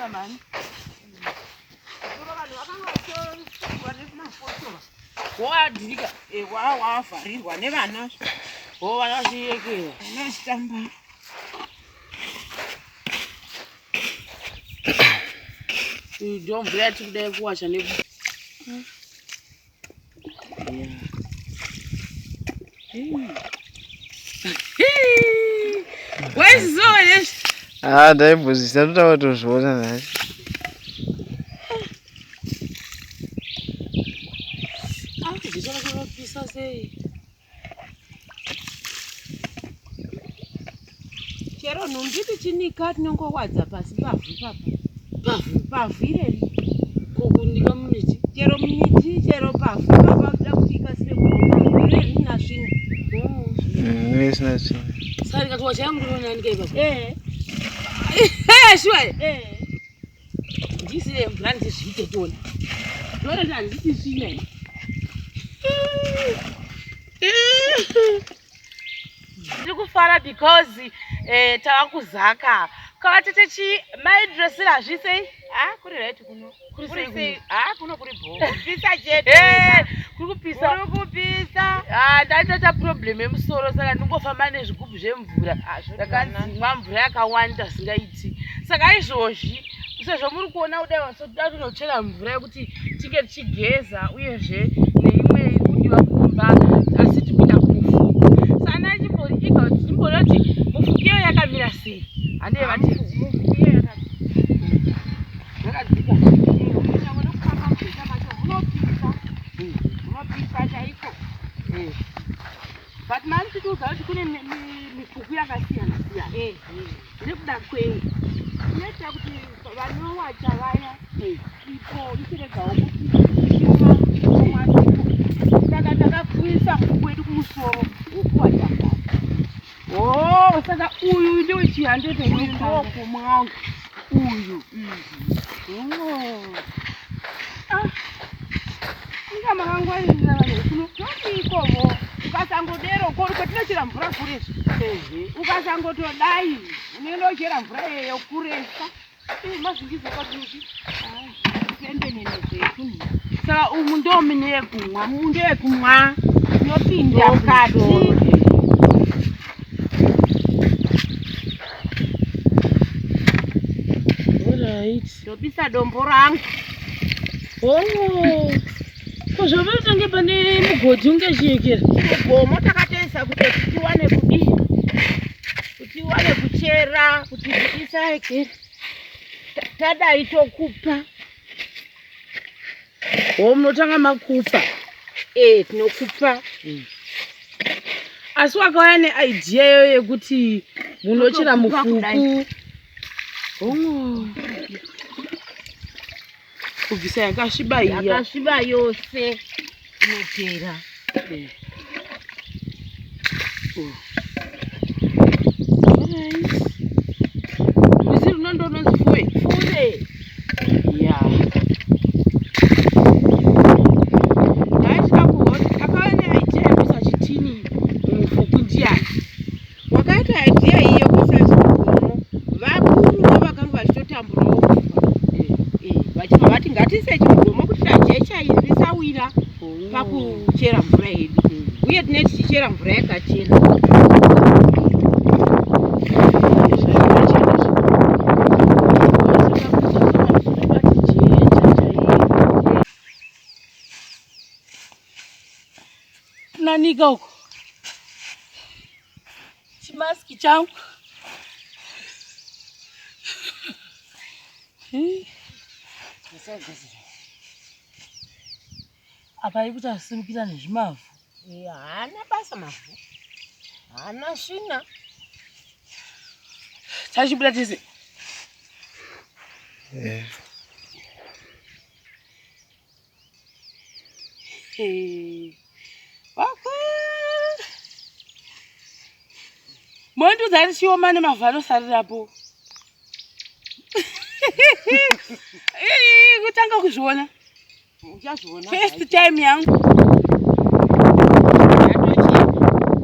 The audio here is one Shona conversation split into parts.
Zvinopisa mhani. Vanhu vakanga vachitorwa nemafotora. Woadhirika. Eh, wavharirwa nevana. Wo vana vachiyekera. Vana vachitamba. Ndiyo mvura yatiri kudai kuwacha ne Ah, ndaimbozvisa ndoda kutozviona nhasi. Ah, sei? Chero nhumbi tichinika tinongowadza pasi pavhu papa. Pavhu, pavhu ireri. Kunika mumiti? Chero mumiti, chero pavhu papa kuda kuti ikasire kuoma. Ireri rina svina. Mm, risina svina. Saka ndikati wacha yangu ndinonanika ipapo. Eh. Eh, sure. Eh. Ndisire mvura ndizviite tione. Ndona kuti handisi svina ini. Ndiri kufara because eh, tava kuzaka. Kavatete chi mai dressera hazvisei? Ah, kuri right kuno. Kuri Kuri sei sei? kuno? Ah, kuno kuri bho. Kupisa chete. Eh, kuri kupisa. Kuri kupisa. Ah, ndaita problem yemusoro saka ndingofamba nezvigubhu zvemvura. Ah, zvodanana. Ndakanzi mwa mvura yakawanda singaiti. Saka izvozvi sezvo muri kuona kudai vasoda kunochera mvura yekuti tinge tichigeza uyezve neimwe iri kudiwa kumba asi tipinda kumufuku. Saka ndachimboriiga kuti timboona kuti mufuku iyo yakamira sei. Handei vati Mufuku iyo yakadzika. yakadzika. Kunyangwe nekufamba mujecha macho munopisa. Munopisa chaiko. But mari titiudza kuti kune mifuku yakasiyana siyana. Eh. Nekuda kwei? Inoita kuti vanowacha vaya ipo ichiregawo kuti ichimwa omwa sipo. Saka takakwisa mufuku wedu kumusoro wokuwacha mbada. Oh, saka uyu ndewechihandete Uyu ndowokumwa uyu. Oh. Ah. Inga makangwaririra vanhu kuno. Todikovo ukasangodero kwetinochera mvura kuresa. Ehe. Ukasangotodai unoenda uchera mvura iyeyo kuresa. Eh, mazingizi akadii. Pembenene zvetu. Saka umu ndo mine yekumwa. Umu ndeyekumwa tinopinda mukati. Alright. Ndobisa dombo rangu. Oh. Ko zvavanotange pane mugodhi unge chiyekera. Gomo takatoisa kuti tiwane kudii? Kuti tiwane kuchera, kuti tisaeke. Tadai tokupa. Oh, munotanga makupa. Eh, tinokupa. Asi wakauya neidea iyoyo yekuti munochera Totokupa kudai. mufuku. Oh. Kubvisa yakasviba iya. Yakasviba yose inopera. Alright. Rwizi runo ndorunonzi fuwe. Fure. Yeah. Ndaitya kuhoti akauya neidea yekuisa chitini mumufuku ndiani? Wakaita idea iyi yekuisa chikomo, vakuruwo vakanga vachitotamburawo kufa. Eh, vachibva vati ngatiise chigomo kuti jecha iri risawira pakuchera mvura yedu. Uye tinee tichichera mvura yakachena. Nanika uko chimaski changu. Apa iri kuti asimukira nezvimavhu. Eh, haana basa mavhu. Haana svina. Tachibuda tese. Eh. Wakwe. Mondiudza kuti chioma nemavhu anosarirapo. Ii, kutanga kuzviona. Uchazviona. First time yangu. Yatochena. Totopa.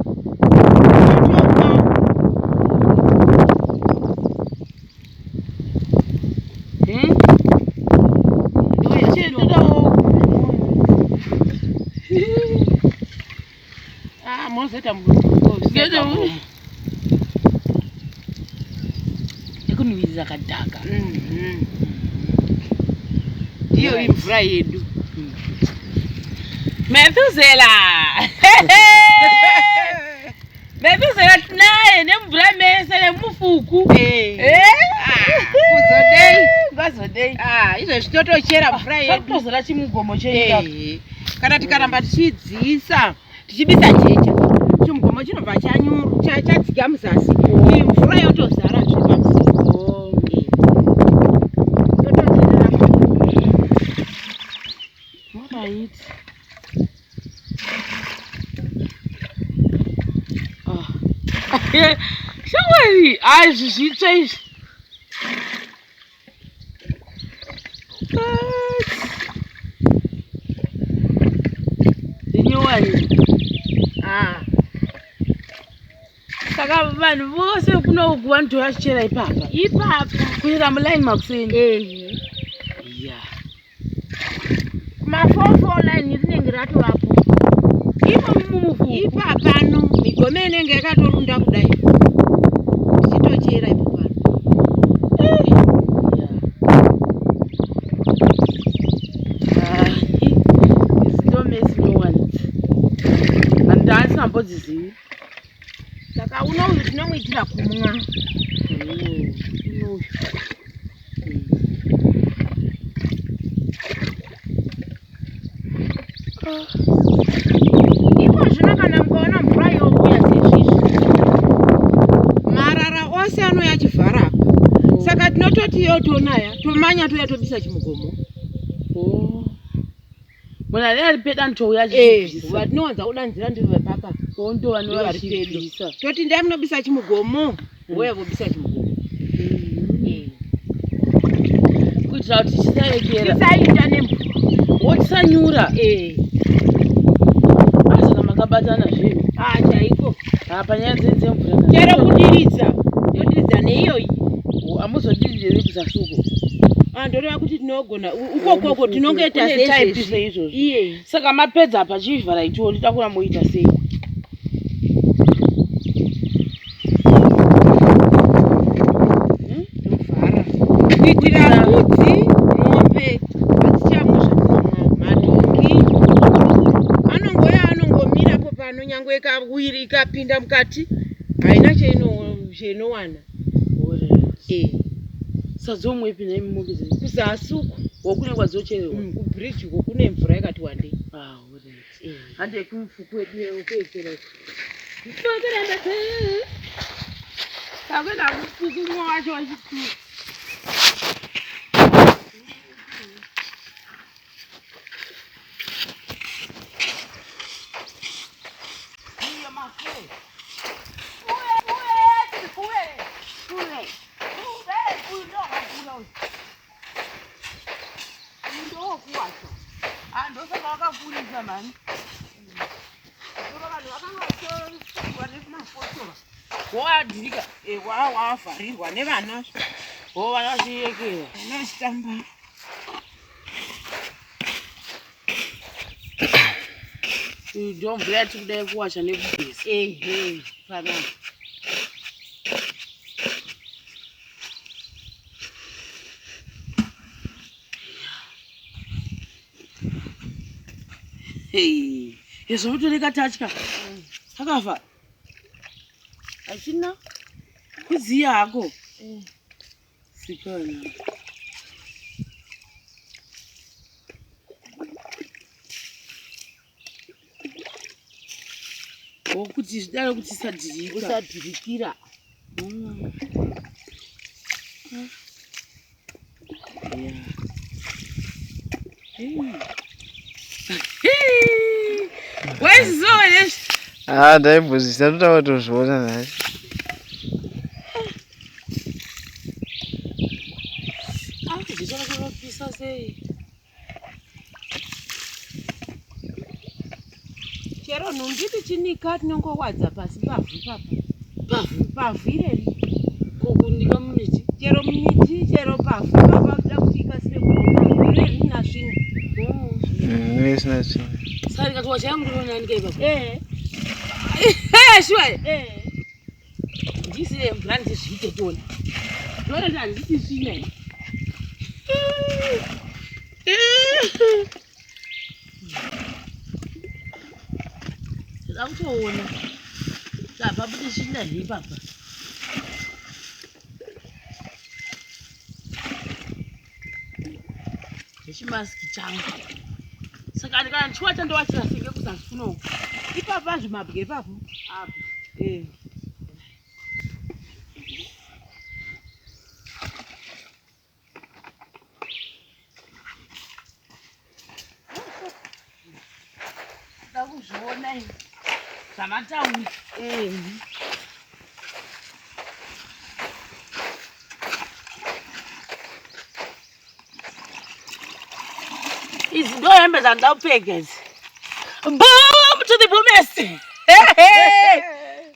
Ah, mozoita yekunhuwirira kadhaka. Ndiyo imvura yedu. Methuzela. Methuzela tinaye nemvura mese nemufuku. Eh. Ah, kuzodei. Ngazodei. Ah, izvezvi totochera mvura yedu. Totozora chimugomo chedu. Eh, kana tikaramba tichidziisa tichibisa jecha, chimugomo chinobva chadzika muzasi, iyi mvura yotozara zvepamusoro. Eh. Totocherera mvura. Alright. Ah. Shamwari, ah, izvi zvitsva izvi. What? Rinyowani. Ah, Saka vanhu vose kuno uku vanotora chichera ipapa. Ipapa. Kuenda mulaini makuseni. Ehe. Yeah. Kuma44 line rinenge ratovapo. Imo mumufuku. Ipapano migome inenge yakatorunda kudai, tichitochera ipo pano. Yeah. Ah, idzi ndo mesi nyowani. Handisambodzizivi. Saka uno uyu tinomuitira kumwa. Uno uyu. Iko zvino kana mukaona mvura youya sezvizvi, marara ose anouya achivhara apa, saka tinototi yotonaya, tomanya touya tobisa chimugomo. Munhu ane ari pedo anotouya achibvisa. Vatinowanza kudanzira ndivo vepapa. Ndo vanova Ndivo vari pedo. vachibvisa. Toti ndai munobisa chimugomo, vouya vobisa chimugomo. Kuitira kuti chisaekera. Tisaita nemvura. Wotisanyura. Saka makabatana zvinhu. Ah, chaiko. Panyaya dzemvura. Chero kudiridza, todiridza neiyoyi. Amuzodiridze kuzasi uko? Ah, ndoreva kuti tinogona ukokoko tinongoita Kune type seizvezvi. seizvozvo. Iye. Saka mapedza apa, chivhara ichiwo, ndida kuona moita sei. Tovhara kuitira mbudzi, mombe hadzichamwi zvatinomwa. Madhongi anongoya, anongomirapo pano, nyangwe ikawiri ikapinda mukati haina chainowana. Sadzomwepi nhai mombe? Kuzasi uko. Wokune kwadzochererwa? Kubridge uko kune mvura yakati wandei. Ah, alright. Hande kumufuku wedu wekuekera. Takuenda kumufuku umwe wacho wachitu. Ndosaka wakakurisa mani. Vanhu vakanga vachifurwa nemafoshoro. Woadhirika. Wavharirwa nevana. Wo vana vachiyekera. Vana vachitamba. Iyi ndo mvura yatiri kudai kuwacha nekugeza. Ehe, panapa. Izvo mutoreka tatya akafa. Hachina. Kuziya hako sikana. Wokuti zvidaro kuti isadhirika. Usadhirikira. Yeah. Waizviziva wena izvi? Ah, ndaimbozvisa, toda kutozviona nhasi. Ah, jecha racho rinopisa sei. Chero nhumbi tichinika tinongowadza pasi pavhu papa. Pavhu? Pavhu ireri. Kokunika mumiti? Chero mumiti, chero pavhu papa, kuda kuti ikasire kuoma. Ireri rina svina. Inenge isina tsvina. Saka ndikati wacha yangu ndinonanika ipapo. Eh. Eh, sure. Eh. Ndisire mvura ndizviite tione. Ndinoona kuti handisi svina ini. Ndoda kutoona. Apa bude svina here ipapa. Nechimasiki changu. Saka kana ndichiwacha ndowachira senge kuzasi kunoku. Ipapa zvimabwe ipapo. Apa. Eh. Ndoda kuzviona ini. Zvamataura. Eh. Idzi ndo hembe dzandida kupfeka idzi. Boom to the boomest.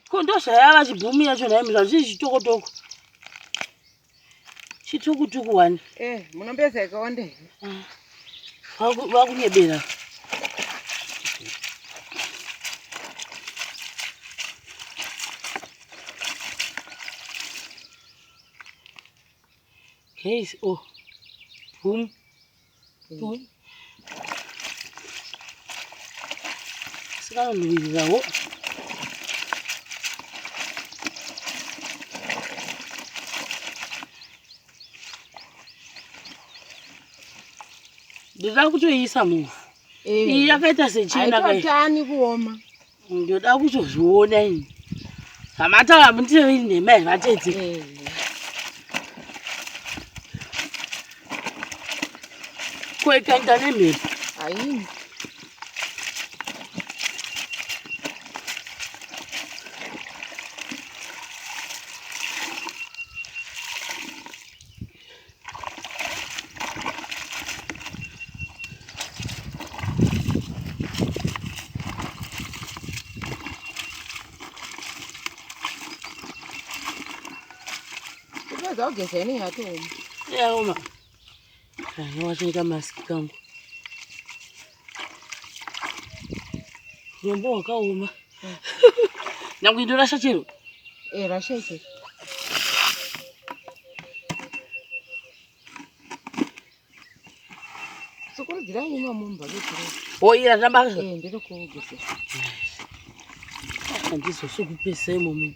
Ko ndo zvayava chibhumi yacho nhaimi zvazviri chitokotoko. Chitukutuku wani. Eh, munombeza yakawanda here? Vakunyebera. Guys, oh. Boom. Boom. Sikanonhuwirirawo. Ndoda kutoiisa muvhu. Iyi yakaita sechina kai. Haitotani kuoma. Ndoda kutozviona ini. Zvamataura mundireve nhema here vatete? Eh. Ko ikaenda nemhepo. Haini. Kupedza kugeza inenge yatooma. Yaoma. Wachoita masiki kangu. Urombo hwakaoma. Nyange indorasha chero. Eh, rasha ichero. Sukurudzirai imomo mubhaketi rei. Oira ramba. Eh, ndiri kugezesa. Handizosukupesa imomo.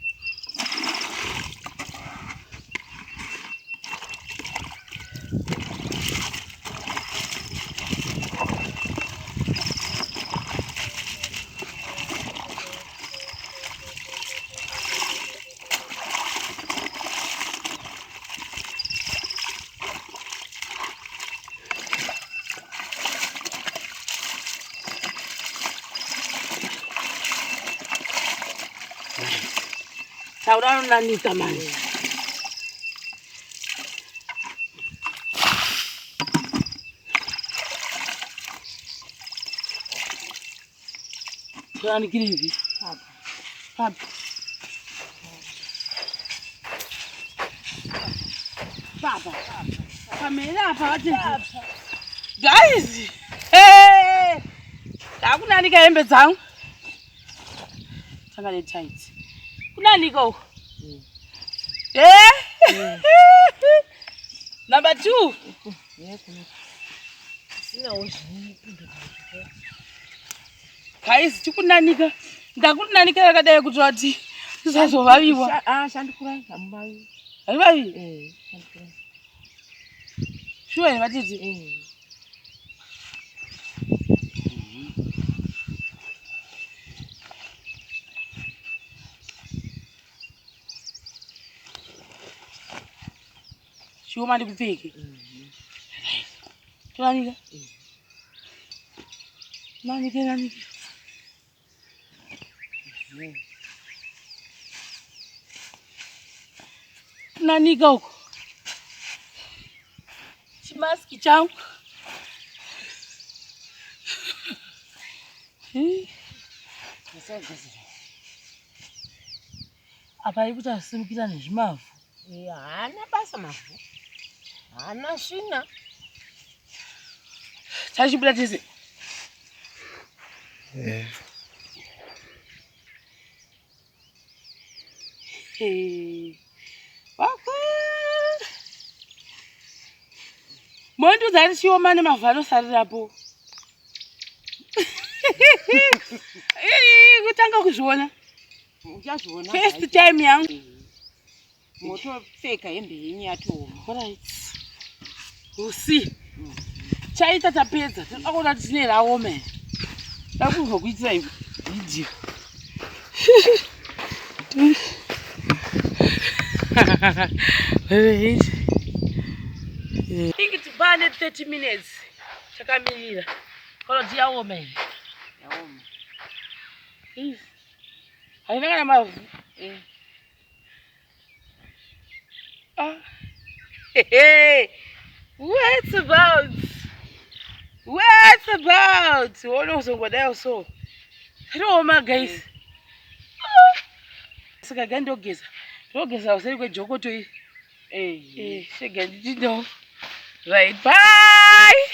Taura anonanika manje. Tonanikire ipi? Apa. Papi. Papa. Pamela apa vatete. Guys. Hey! Ndakunanika hembe dzangu. Tanga netight. Kunanika uku. Eh? Number 2. Sinawo zvipindu. Guys, tikunanika. Ndakunanika yakadai kuti vati tisazovaviwa. Ah, shandikurai hamuvavi. Haivavi. Eh, shandikurai. Shuwa here vatete? Eh. Chioma ndikupfeke. Tonanika. Nanike nanike. Nanika uko. Chimaski changu. Eh. Apa iri kuti asimukira nezvimavhu. Eh, haana basa mavhu. Haana svina. Tachibuda tese. Yeah. Mondiudza kuti chioma nemavhu anosarirapo. Kutanga kuzviona. Uchazviona. First time yangu. Motopfeka hembe yenyu yatooma. Alright. We'll see. Chaita tapedza. Tinoda kuona kuti tine raoma here. Dakuzokuitira video. Think tibane 30 minutes takamirira. Kana kuti yaoma here? Yaoma. Haina kana mavhu. Ah. Hey, what's about? What's about? Wona uzongodai so. Roma guys. Saka ga ndogeza. Ndogeza useri kwejokoto iyi. Eh, shega nditindo. Right, bye.